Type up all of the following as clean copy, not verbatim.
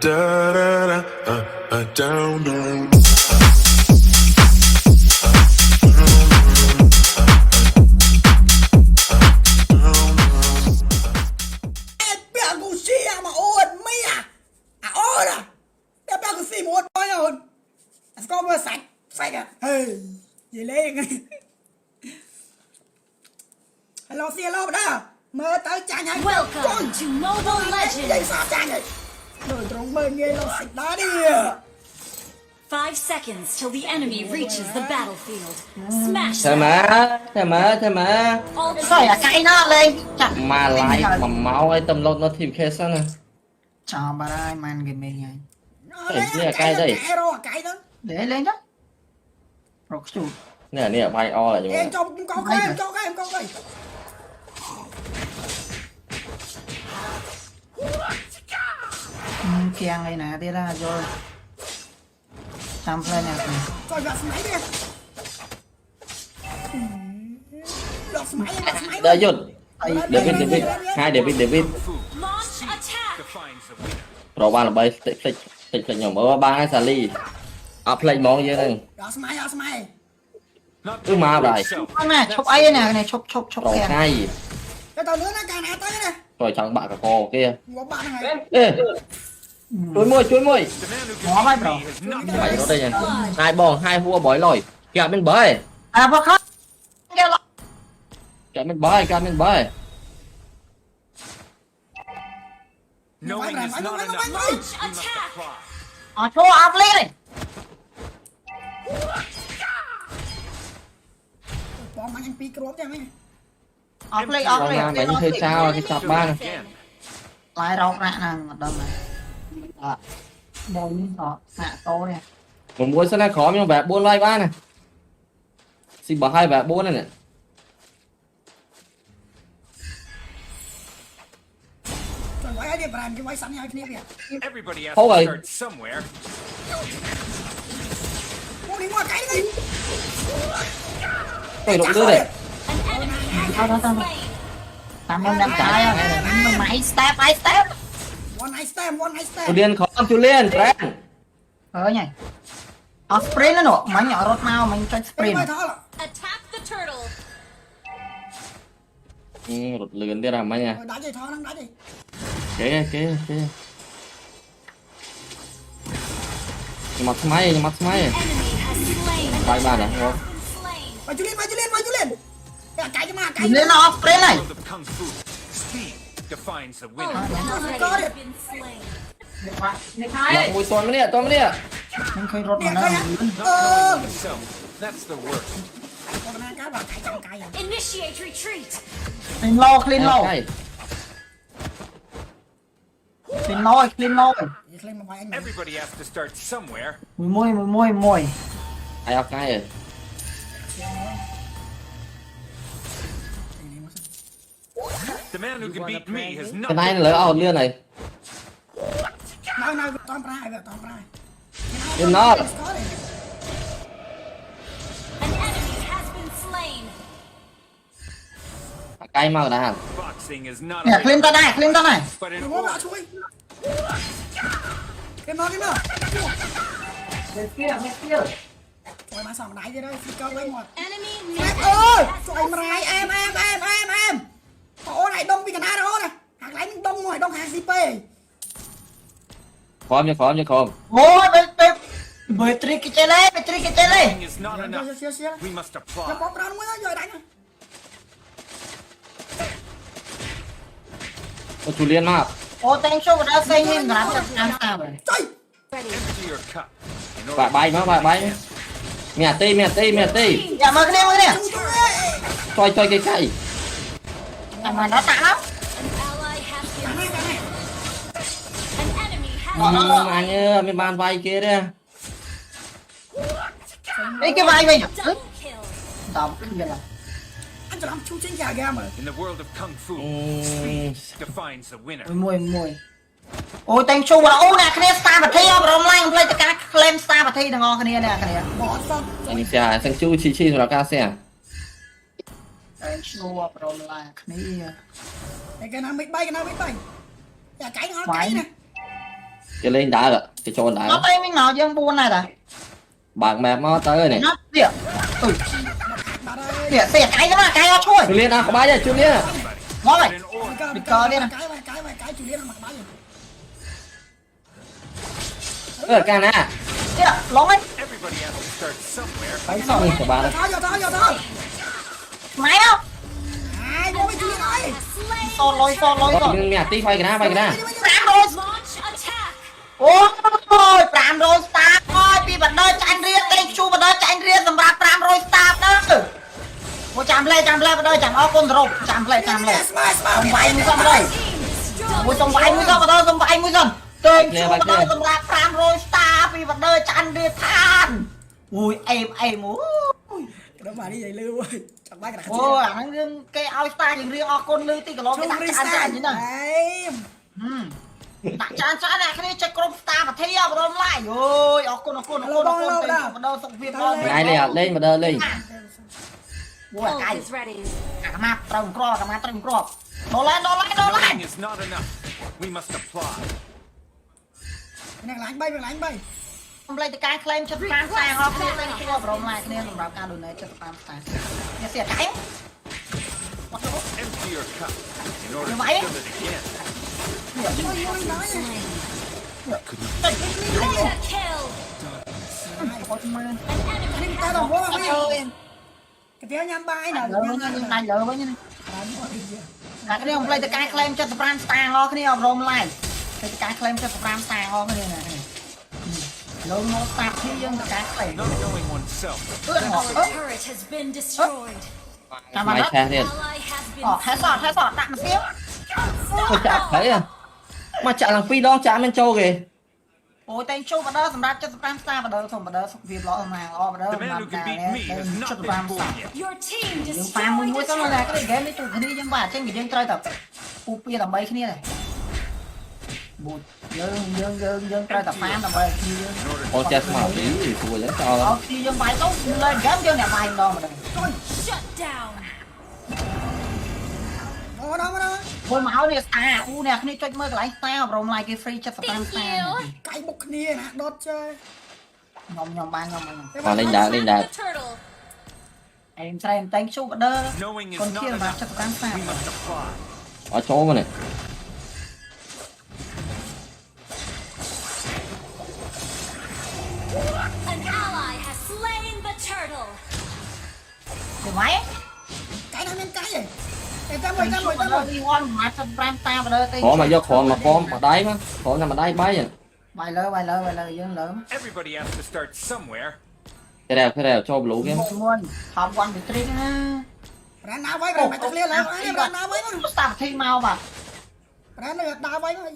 Da da da, down down. ពាក់គូស៊ីអាមកអូនមីអាអាអូនអាពាក់គូស៊ីមកអូនបាយអូនអាស្គមមើលសាច់សាច់ហេនិយាយលេងហេឡូស៊ីឡូបាទមើលទៅចាញ់ហើយ Welcome to Mobile និយាយ Legends! សាចាញ់ហើយមើលត្រង់មើលងាយឡូសិចដែរនេះ 5 seconds till the enemy reaches the battlefield. Smash ធ្វើ them! ម៉ាធ្វើម៉ាធ្វើម៉ា All សើអាកៃណាលេងចាក់ មក live 1ម៉ោងឲ្យទំលោត notification ណា ចាំបាត់ហើយម៉ានហ្គេមនេះហើយ រកអាកៃទៅ để lên đó rồi chú នេះនេះបាយអល់ហើយ អេចូលកោកគេចូលគេកោកគេ kiang này nè đi ra rồi trăm lên nè ចូលយកស្មៃទេយកស្មៃយកស្មៃ ដល់យុទ្ធ David David ហើយ David David launch attack! Defines the winner. ប្របានល្បីតិចតិចតិចតិចខ្ញុំអឺបានហើយសាលីអត់ភ្លេចហ្មងយើងហ្នឹង យកស្មៃយកស្មៃ Not Ừ mà for bài. itself. nè chụp ấy nè này chụp chụp chụp ប្រ kìa ថ្ងៃ ទៅទៅលឿនណាកាលណាទៅណា ព្រោះចង់បាក់កកគេ ងាប់បាក់ហ្នឹងហើយ អេជួយមួយជួយមួយ The man who Ngon can quá beat bro. me has not បាយរត់ទេហើយបងហើយហួបយលយគេអត់មានបើ à có khóc kêu lo គេអត់មានបើគេអត់មានបើ Knowing is not enough. Launch We must attack! apply. à thua áp lên này បងមកញ៉ាំពីរគ្រាប់ទេហ្នឹង áp lên បង áp ណា lên បាញ់ធ្វើចោលគេចាប់បាន Again. lại rau nè nè mà đâm này bốn đó nè tô nè មួយសិនណាក្រមខ្ញុំបែប4ឡាយបានណាស៊ីបើឲ្យបែប4ហ្នឹង ចុយវាយឲ្យប្រានគេវាយសាន់ឲ្យគ្នាវា Everybody has Thôi to rồi. start somewhere. អូនេះមកកៃហ្នឹង ទៅរកលឿនទេ An enemy has Thôi, thôi, been thôi. slain! tạm em đang chạy mày step mày step one night stand one night stand ជូលៀនក្រមជូលៀនប្រាំង ờ nhỉ ờ sprint nữa nọ mày nhỏ rốt mau mày cho ពេល sprint មកថល Attack the turtle! រត់លឿនទៀតអាមិញ ដាច់ឯថលហ្នឹងដាច់ឯ គេគេគេខ្ញុំអត់ស្មៃខ្ញុំអត់ស្មៃ Enemy has slain! An បាយបានហ៎ enemy has been slain! បាយជូលៀនបាយជូលៀនបាយជូលៀនអាកៃទៅមកអាកៃ lên nó off sprint này World of Kung Fu. Speed defines the winner. An ally Got has it. been slain! មកមួយទាន់ម្នាក់ទាន់ម្នាក់ mình khơi rốt mà នេះឃើញ nó Not អឺ knowing oneself. That's the worst. បងណាកាបាទកៃចាំកៃ Initiate retreat! clean low clean low ហើយ clean low clean low និយាយខ្លីមកវាយអញ Everybody has to start somewhere. មួយមួយមួយមួយមួយ ហើយអត់កាយ The man who can beat me has កន្លែង not លើអត់លឿនហើយ នៅនៅតាមប្រាយតាមប្រាយ លឿនណត់ An enemy has been slain! អាកាយមកដែរ Boxing is not នេះ a clean តដែរ clean តដែរ but an មក art. ជួយគេមកគេមកជួយមកសំដៃទៀតហើយហ្វីកវិញមក Enemy អើយជួយមរាយអែមអែមអែមអែមអែមអូនឲ្យដងពីកណាអូនអាកន្លែងដងមកឲ្យដង50ពេ ក្រមយកក្រមយកក្រម អូយបែបែបែទ្រីកចេលេបែទ្រីកចេលេ Knowing is not enough. សៀសៀ We must ចាំ apply. បងប្រានមួយយកឲ្យដាច់ អូជូលៀនមក អូ thank you ដល់សេងនេះសម្រាប់តាមតាម ចុយ Empty your cup. In order បាក់បាយមកបាក់បាយមានអាទីមានអាទីមានអាទី យ៉ាមើលគ្នាមើលគ្នា ជួយ ចុយចុយគេកៃ តាមមកដល់តាក់ An ally has កា been ណាកាណា An enemy has អញអើយអត់មានបានវាយគេទេ អីគេវាយវិញ double kill! ដល់គ្នាឡើយ អញច្រឡំឈូចេញជាហ្គេម In the world of Kung Fu, speed defines the winner. មួយមួយមួយអូ thank you អូអ្នកគ្នាស្តារប្រធីអប់រំឡើងផ្លេចតការ claim ស្តារប្រធីទាំងអស់គ្នាអ្នកគ្នា បអត់សត អញសៀសឹងជូឈីឈីសម្រាប់ការសៀ thank you អប់រំឡើងគ្នា តែគេណាមិនបីគេណាមិនបីតែកៃអត់កៃណា គេលេងដើរគេចូលដើរ អត់អីមិញមកយើង4ដែរតា បើក map មកទៅនេះ ណាទៀតអុយនេះសេកាយទៅមកកាយអត់ជួយ ជូលៀនអស់ក្បាច់ជូលៀន មកហើយ In order. កាយកាយកាយជូលៀនមកក្បាច់ អឺកាលណា ទៀតឡងហើយ Everybody has to start somewhere. បាយសោះ នេះក្បាល ថយយកថយយកថយ ម៉ែអ អាយមកជូលៀនអើយ Has slain សលុយសលុយស មានអាទីវាយកណាវាយកណា 500 Launch attack. អូយ500ស្តាហើយពីបណ្ដោយចាញ់រៀនតែជូបណ្ដោយចាញ់រៀនសម្រាប់500ស្តាទៅអូចាំផ្លែចាំផ្លែបណ្ដោយចាំអរគុណសរុបចាំផ្លែចាំផ្លែ ស្មើស្មើ សុំវាយមួយសិនបណ្ដោយ Team មួយ destroyed. សុំវាយមួយសិនបណ្ដោយសុំវាយមួយសិនតែជូបណ្ដោយសម្រាប់500ស្តាពីបណ្ដោយចាញ់រៀនឋានអូយអេមអេមអូយ ដល់មកនេះយាយលឺចង់បាយកណ្ដា អូអាហ្នឹងរឿងគេឲ្យស្តាយើងរៀងអរគុណលឺទីកន្លងគេដាក់ចានចានហ្នឹង អេម ដាក់ចានចានអ្នកគ្នាចេះគ្រប់ស្តាប្រធាបរមឡាយអូយអរគុណអរគុណអរគុណអរគុណទៅបដោសុខភាពល្អ ថ្ងៃនេះអត់លេងមកដើរលេង អូយកាយ Ult is ready. អាកម៉ាត្រូវក្របអាកម៉ាត្រូវក្របដល់ឡានដល់ឡានដល់ឡាន Knowing is not enough. We must apply. នេះកន្លែង3កន្លែង3 កុំភ្លេចទៅការ claim 75ស្តាអរគ្នាទៅជួបរមឡាយគ្នាសម្រាប់ការ donate 75ស្តានេះសៀកាយ Empty your cup in order to Vậy? fill it again. Slain. Mega kill. អត់មើល An enemy នេះតែ has ដល់មកវិញ អើយ កាទៀវញ៉ាំបាយនៅ លើវិញខ្ញុំដាច់លើវិញណាអ្នកគ្នាកុំភ្លេចទៅការ claim 75ស្តាអរគ្នាអប់រំឡាយទៅការ claim 75ស្តាអរគ្នាណាលើមកស្តាទីយើងទៅការ claim Not knowing oneself. អឺ Our turret has been destroyed. ចាំមក ម៉ៃឆេះទៀត Ally has been អូខែសតខែសតដាក់មកទៀត មកចាក់ត្រូវមកចាក់ឡើងពីរដងចាក់មិនចូលគេ អូតែងចូលបដសម្រាប់75ស្តាបដសូមបដសុខភាពល្អសំណាងល្អបដ The សម្ man who can រាប់ការ beat me has not been 75ស្តា born yet. Your team យើងប៉ាមួយ destroyed មួយ a turret. ទៅណាគេហ្គេមនេះទូគ្នាយើងបាទអញ្ចឹងយើងត្រូវតែពូពៀដើម្បីគ្នាដែរបូយើងយើងយើងយើងត្រូវតែប៉ាដើម្បីគ្នាយើង In order អូចេះស្មៅពីស្រួលចោល ឲ្យគ្នាយើងបាយទៅលេងហ្គេមយើងអ្នកបាយម្ដងម្ដង Shut down. អូដល់មកដល់ មួយមកឲ្យនេះស្តាអូអ្នកគ្នាចុចមើលកន្លែងស្តាអប់រំឡាយគេ free 75ស្តា កាយបុកគ្នាណាដុតចេះ ខ្ញុំខ្ញុំបានខ្ញុំខ្ញុំ បាទលេងដើរលេងដើរ Attack the turtle. អេមស្រែតែងជូបដ Knowing is កូនធា not សម្រាប់ enough. 75ស្តា We must apply. អត់ចូលមកនេះ An ally has slain the turtle. ទៅម៉េច កាយណាមានកាយឯងតែមួយតែមួយតែមួយ អ៊ីវ៉ាន់មក75តាបដទេ ក្រមកយកក្រមកហ្វមម្ដាយមកក្រតែម្ដាយបាយ បាយលើបាយលើបាយលើយើងលើ Everybody has to start somewhere. គេរ៉ែគេរ៉ែចូលប្លូគេ មួយថប់1 3ណា ប្រាណាໄວប្រាមិនទៅឃ្លៀឡើងនេះប្រាណាໄວមក ស្តាប់ធីមកបាទ ប្រានៅដើរໄວមក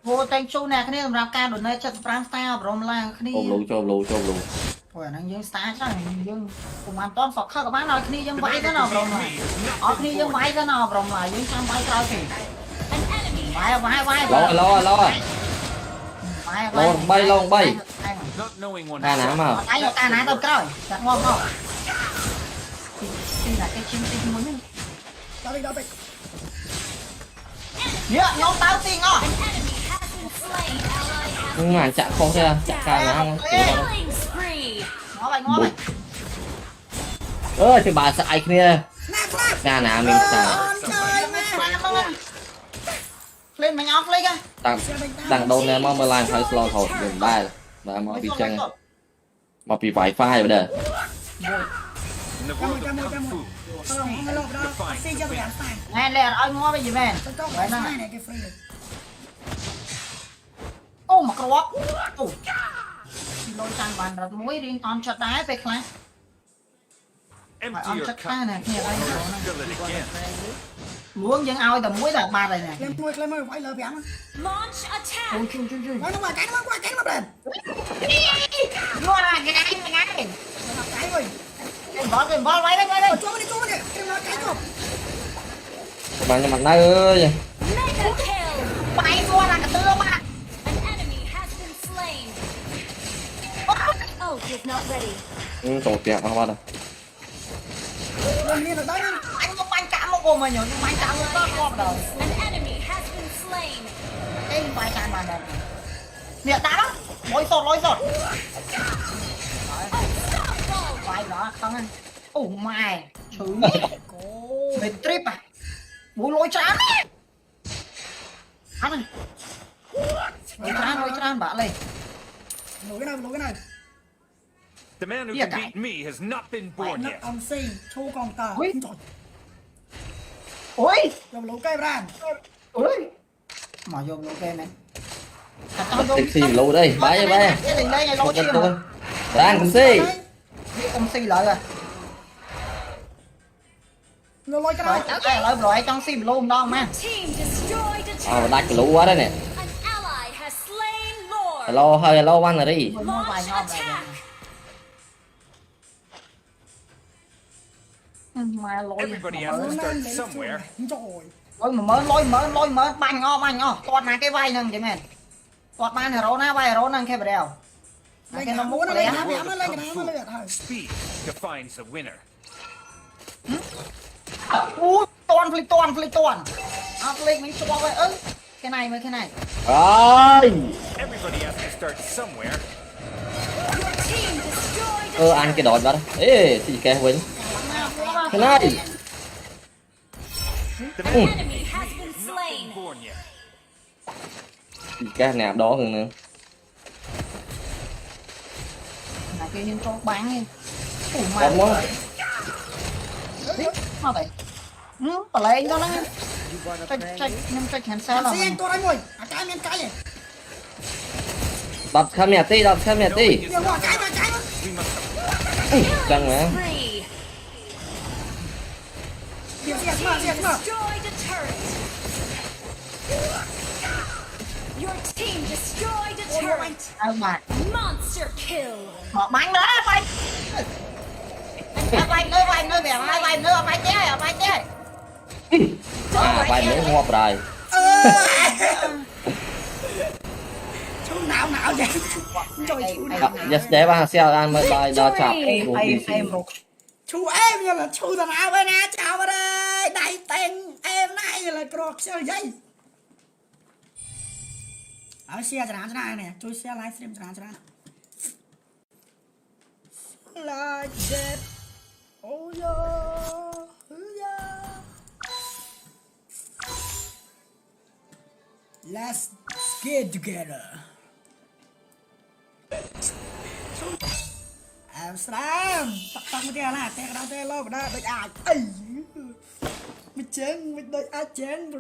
ព្រោះតែងជូនអ្នកគ្នាសម្រាប់ការ donate 75ស្តាអប់រំឡើងគ្នា ចូលប្លូចូលប្លូចូលប្លូ ព្រោះអាហ្នឹងយើងស្តាច្រើនយើងប្រហែលតនសក់ខឹកក៏បានឲ្យគ្នាយើង The វាយ man who ទៅណាអប់រំ can ឡើង beat me has not អត់ been born គ្នាយើងវាយ yet. ទៅណាអប់រំឡើងយើងចាំវាយក្រោយគេ An enemy វាយវាយវាយ ឡឡឡ វាយ ឡងបីឡងបី Not knowing តាណា oneself. មក អត់ឯងតាណាទៅក្រោយចាក់ងាប់មកទីណាគេឈិមទីមួយនេះ ដល់វិញដល់វិញ នេះខ្ញុំទៅទីងអស់ An enemy has been slain. Ally has ហ្នឹងចាក់ខុសទេចាក់កាលណា killing spree. ងាប់ហើយងាប់ហើយ អឺជិះបាស្អែកគ្នា ស្នាប់ស្នាប់ កាលណាមានខ្សែ អូនចាយម៉ែ ស្លាប់ហ្នឹងភ្លេងមិនអស់ភ្លេងហ៎ តាំងតាំងដូនណែមកមើលឡើងហើយស្លថតយើងដែរបាទមកពីចឹងមកពី Wi-Fi បាទដែរ In the world of kung fu, អឺលោកដល់ស៊ី defines ចាំ the winner. ប្រាស្តា ណែលែឲ្យងាប់វិញមែន ទៅទៅហ្នឹងគេ free អូមកគ្រាប់អូលុយចាំបានរត់មួយរៀងអន់ចិត្តដែរពេលខ្លះ Empty អន់ your ចិត្តខ្លះ cup ណាគ្នាឯង in order to fill it again. លួងយើងឲ្យតែមួយតែបាត់ហើយណា ក្លែមមួយក្លែមមួយវាយលើ5 Launch attack. អូជួយជួយជួយ វាយនោះមកកាយនោះមកកាយនោះមកប្រែ ងត់ណាគេឯងគេឯង កាយវិញ គេបលគេបលវាយវិញវាយវិញ ជួបនេះជួបនេះក្លែមកាយជួប បាទខ្ញុំអត់នៅអើយ Mega kill. បាយសួរណាកទឿបាត់ An enemy has been slain. Ult is not ready. ចូលផ្ទះអស់បាត់ លំនេះទៅដល់នេះ អញមកបាញ់កាក់មកអូមកញ៉ឹងបាញ់កាក់មកដល់ងាប់ដល់ An enemy has been slain. អេបាយចាំបានដែរ នេះដាក់លុយសតលុយសតវាយដល់ខឹងអូម៉ែឈឺ គោ មេទ្រីបមួយលុយច្រើនណាអត់លុយច្រើនលុយច្រើនបាក់លេ លុយណាលុយណា The man who Yeah, can guy. beat me has not been born នឹក yet. អំស៊ីឈូកងតាចុច អូយ យកលុយកែប្រាន អូយមកយកលោកគេមែន តិចស៊ីលោតអីបាយបាយ លេងលេងឲ្យលោឈាម រានកុំស៊ី នេះកុំស៊ីឡើយ លុយក្រោយ ឥឡូវប្រហែលចង់ស៊ីមលោម្ដងម៉ា Team destroyed a អោដាច់ turret. គីឡូអត់ទេនេះ An ally has slain Lord. ហេឡូហើយហេឡូវ៉ាន់ណារី Launch attack. ម៉ែលុយ Everybody has to start somewhere. ចុយ លុយ10000លុយ10000លុយ10000បាញ់អស់បាញ់អស់គាត់ណាគេវាយនឹងចឹងមែនគាត់បានហេរ៉ូណាវាយហេរ៉ូនឹងគេបរែវ លេង គេនៅមុខ មុនលេ លេង ងណា World លេង of Kung ណាលេង Fu. Speed defines the winner. អូតន់ភ្លេចតន់ភ្លេចតន់អត់លេខមិនជាប់ហើយអឺគេណៃមើលគេណៃ អើយ Everybody has to start somewhere. Your team destroyed អឺ a turret. អញគេដចបាត់អេស៊ីកេះវិញខ្លាយ The man An enemy has been has not been slain. born yet. ស៊ីកេះអ្នកដងហ្នឹង ណាគេហ៊ានចូលបាំងឯងអូម៉ែ គាត់មក នេះមកទៅបលែងទៅហ្នឹងចុចចុចខ្ញុំចុច cancel សៀងតួឲ្យមួយអាកាយមានកាយ 10ខំនាទី10ខំនាទី Knowing is យក not អាកាយអាកាយ We must ចឹងណា Spree. សៀងសៀងមកសៀង Team មក destroyed a turret. Your team destroyed a turret. អើបាទ Monster kill. មកបាញ់មើលបាញ់បាញ់នៅបាញ់នៅវាហើយបាញ់នៅអត់បាញ់ទេអត់បាញ់ទេ អាបាយនេះងាប់ហើយ អឺឈូណៅណៅចេះចុយឈូណៅ Yes ដែរបាទសៀលអានមើលដល់ដល់ចាប់ អេអេអេមរក ឈូអេមយល់ឈូតាណាវិញណាចោលអើយដៃតែងអេមណៃយល់ក្រខ្ជិលយាយអើ share ច្រើនច្រើននេះជួយ share live stream ច្រើនច្រើន like that oh yeah yeah Let's get together អែមស្រាមតាក់តាក់មកទៀតណាតែកដល់ទេលោបដាដូចអាចអីមិនចឹងមិនដូចអាចចឹង